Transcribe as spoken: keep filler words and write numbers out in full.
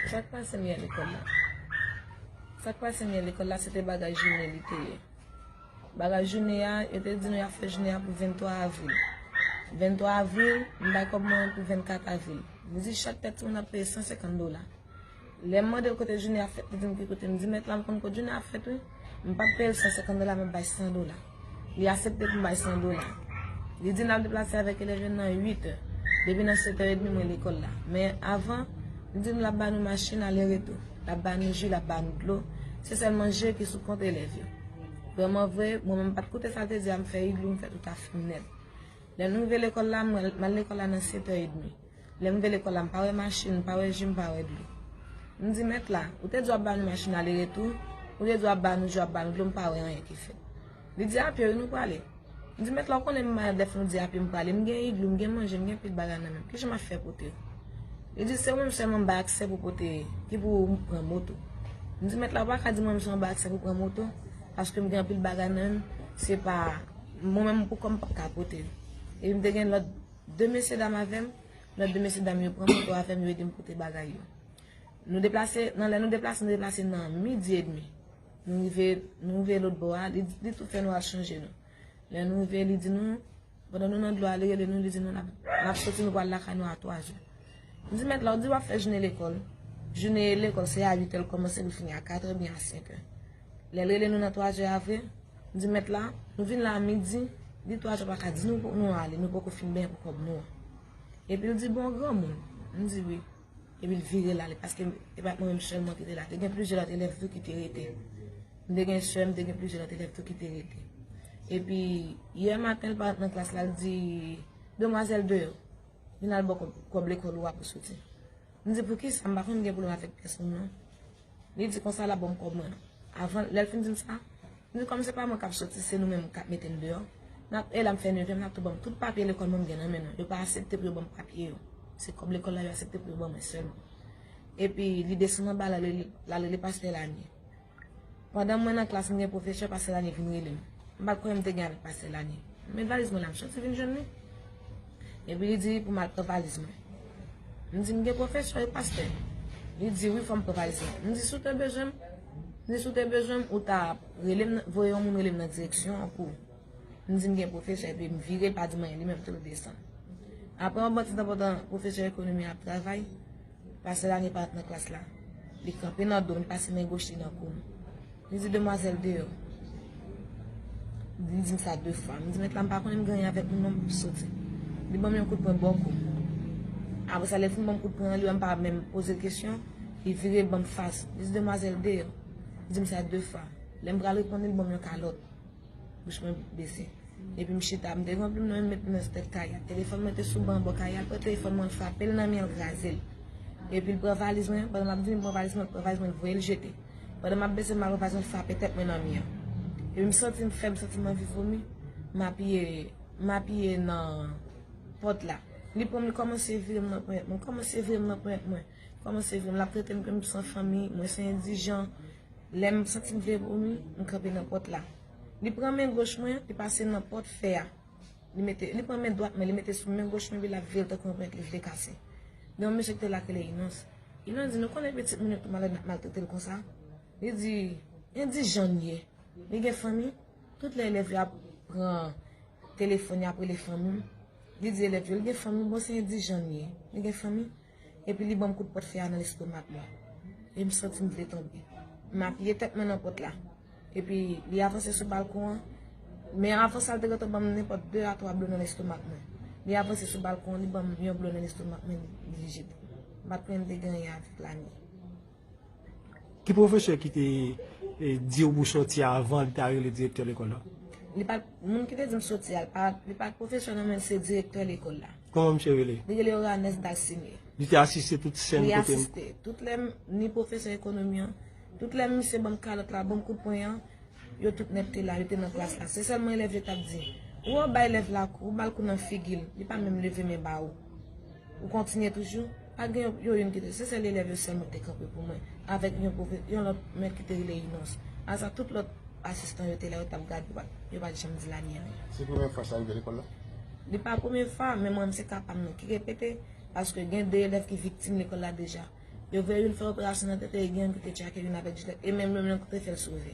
Sa k pase m yè lekòl la? Sa k pase m yè lekòl la, se te bagay jounen li te ye. Bagay jounen a, yo te di nou y ap fè jounen a pou venntwa avril. Venntwa avril, m bay kòb mwen pou vennkat avril. Li di chak tèt timoun ap peye san senkant dola. Lè m mande l kote jounen a fèt, li di m ki kote. M di, mèt la, m konn kote jounen a fèt, wi. M p ap peye l san senkant dola, m ap bay san dola. Li aksepte pou m bay san dola. Li di n ap deplase avèk elèv yo nan uit è. Depi nan sèt è edmi, mwen lekòl la. Men avan, li di nou l ap ba nou machin ale retou. L ap ba nou ji, l ap ba nou dlo. Se sèl manje ki sou kont elèv yo. Vrèman vre, mwen menm m pa t koute sa l te di a, m fè iglou, m fè tout afè m nèt. Lè nou rive lekòl la, m al, m al lekòl la nan sèt è edmi. Lè m rive lekòl la, m pa wè machin, m pa wè ji, m pa wè dlo. M di, mèt la, ou te di w ap ba nou machin ale retou, ou te di w ap ba nou ji, w ap ba nou dlo, m pa wè anyen ki fèt. Li di, a pye wi nou prale. M di, mèt la, ou konnen m malad, lè fè nou di a pye m prale, m gen iglou, m gen manje, m gen pil bagay nan men m. Kijan m ap fè pote yo? Li di, se ou menm sèlman m bay aksè pou pote, ki pou ou pran moto. M di, mèt la, ou pa ka di mwen menm sèlman bay aksè pou pran moto, paske m gen anpil bagay nan men m, se pa, mwen menm pou kò m p ap ka pote yo. Epi m te gen lòt de mesye dam avè m, lòt de mesye dam yo pran moto avè m, yo ede m pote bagay yo. Nou deplase, nan lè nou deplase, nou deplase nan midi edmi. Nou rive, nou rive lòt bò a, li, li tou fè nou al chanje nou. Lè nou rive, li di nou, pandan nou nan dlo a, li rele nou, li di nou, n ap, n ap soti, nou pral lakay nou a twa zè. M di, mèt la, ou di w ap fè jounen lekòl. Jounen lekòl, se a uit è l kòmanse, li fini a kat è oubyen a senk è. Lè l rele nou nan twa zè a vre, m di, mèt la, nou vin la a midi, li twa zè pa ka di nou pou nou ale, nou poko fin benyen pou kòb nou an. Epi l di, bon, granmoun. M di, wi. Epi l vire l ale, paske e pa t mwen menm sèlman ki te la. Te gen plizyè lòt elèv tou ki te rete. M te gen sè m, te gen plizyè lòt elèv tou ki te rete. Epi, yè maten, l parèt nan klas la, l di, demwazèl deyò, vin al ba w kòb, kòb lekòl ou a pou soti. M di, poukisa? M pa konn gen pwoblèm avèk pyès moun, non. Li di konsa, l ap ban m kòb mwen an. Avan, lè l fin di m sa, m di, kòm se pa mwen k ap soti, se nou menm k ap mete m deyò. N ap, e la m fè nevyèm, n ap tou ban m tout papye lekòl mwen m gen nan men nou. Yo pa aksepte pou yo ban m papye yo. Se kòb lekòl la yo aksepte pou yo ban mwen sèlman. Epi, li desann anba, l al rele, l al rele pastè Lanie. Pandan mwen nan klas, m gen pwofesè, pastè Lanie vin rele m. M pa t kwè m te gen avèk pastè Lanie. M met valiz mwen la, m soti vin jwenn li. Epi li di pou m al pran valiz mwen. M di, m gen pwofesè e pastè. Li di, wi, fò m pran valiz mwen. M di, si w te bezwen m, m di, si w te bezwen m, ou ta rele m, voye yon moun rele m nan direksyon an pou ou. M di, m gen pwofesè, epi m vire, l pa di m anyen, li menm tou l desann. Apre yon bon ti tan pandan pwofesè ekonomi an ap travay, pastè Lanie parèt nan klas la. Li kanpe nan do m, li pase men goch li nan kou m. Li di, demwazèl deyò. Li di m sa de fwa. M di, mèt la, m pa konnen m gen anyen avèk moun non, m soti. Li ban m yon kout pwen bò kou m. Apre sa, lè l fin ban m kout pwen an, li wè m pa menm poze l kesyon, li vire ban m fas. Li di, demwazèl deyò. Li di m sa de fwa. Lè m pral reponn li, li ban m yon kalòt. Bouch mwen bese. Epi m chita, m te gen yon plim nan men m, met plim nan sou tèt Kayal. Telefòn mwen te sou ban bò Kayal, pran telefòn mwen, l frape l nan mi an, l kraze l. Epi l pran valiz mwen, pandan m ap vini, l pran valiz mwen, l pran valiz mwen, l voye l jete. Pandan m ap bese, m al pran valiz mwen, l frape tèt mwen nan mi an. Epi m santi m fèb, m santi m anvi vomi. M apiye, m apiye nan pòt la. Li pran m, li kòmanse vire m nan ponyèt mwen, kòmanse vire m nan ponyèt mwen, kòmanse vire m. L ap trete m kòm san fanmi, mwen se endijan. Lè m santi m vle vomi, m kanpe nan pòt la. Li pran men goch mwen, li pase nan pòt fè a. Li mete, li pran men dwat mwen, li mete sou men goch mwen, epi l ap vire l tankou yon ponyèt li vle kase. Gen yon mesye ki te la ki rele Inons. Inons di, nou konnen pitit moun yo ki malad n ap maltrete l konsa? Li di, endijan l ye. Li gen fanmi? Tout lè elèv yo ap pran telefòn, y ap rele fanmi m. Li di elèv yo, li gen fanmi, bon, se endijan l ye. Li gen fanmi? Epi li ban m kout pòt fè a nan lestomak mwen. E m santi m vle tonbe. M apiye tèt mwen nan pòt la. Epi li avanse sou balkon an. Men avan sa, l te gentan ban m nenpòt de a twa blo nan lestomak mwen. Li avanse sou balkon an, li ban m yon blo nan lestomak mwen, li jete. M pa t konnen m te gen anyen avèk Lanie. Ki pwofesè ki te, e, di w pou soti avan li ta rele direktè lekòl la? Li pa t, moun ki te di m soti a, li pa, li pa t pwofesè non, men se direktè lekòl la. Kòman misye rele? Li rele Oranès Dalsinie. Li te asiste tout sèn kote m. Li asiste. Tout lè m, ni pwofesè ekonomi an, tout lè misye ban m kalòt la, ban m kout pwen an, yo tout nèt te la, yo te nan klas la. Se sèlman elèv yo t ap di, ou ba elèv la kou, ou ba l kou nan figi l, li pa menm leve men ba ou. Ou kontinye toujou? Pa t gen yo, yo youn ki te, se sèl elèv yo sèlman ki te kanpe pou mwen, avèk yon pwofè-, yon lòt mèt ki te rele Inons. Apre sa, tout lòt asistan yo te la, yo t ap gade, yo pa t, yo pa t janm di Lanie anyen. Se premyè fwa sa rive lekòl la? Li pa premye fwa, men mwen menm se ka pa m nan ki repete, paske gen de elèv ki viktim lekòl la deja. Yo voye youn fè operasyon nan tete, e gen youn ki te tchake youn avèk jilèt. E menm youn menm ki te fè l sove.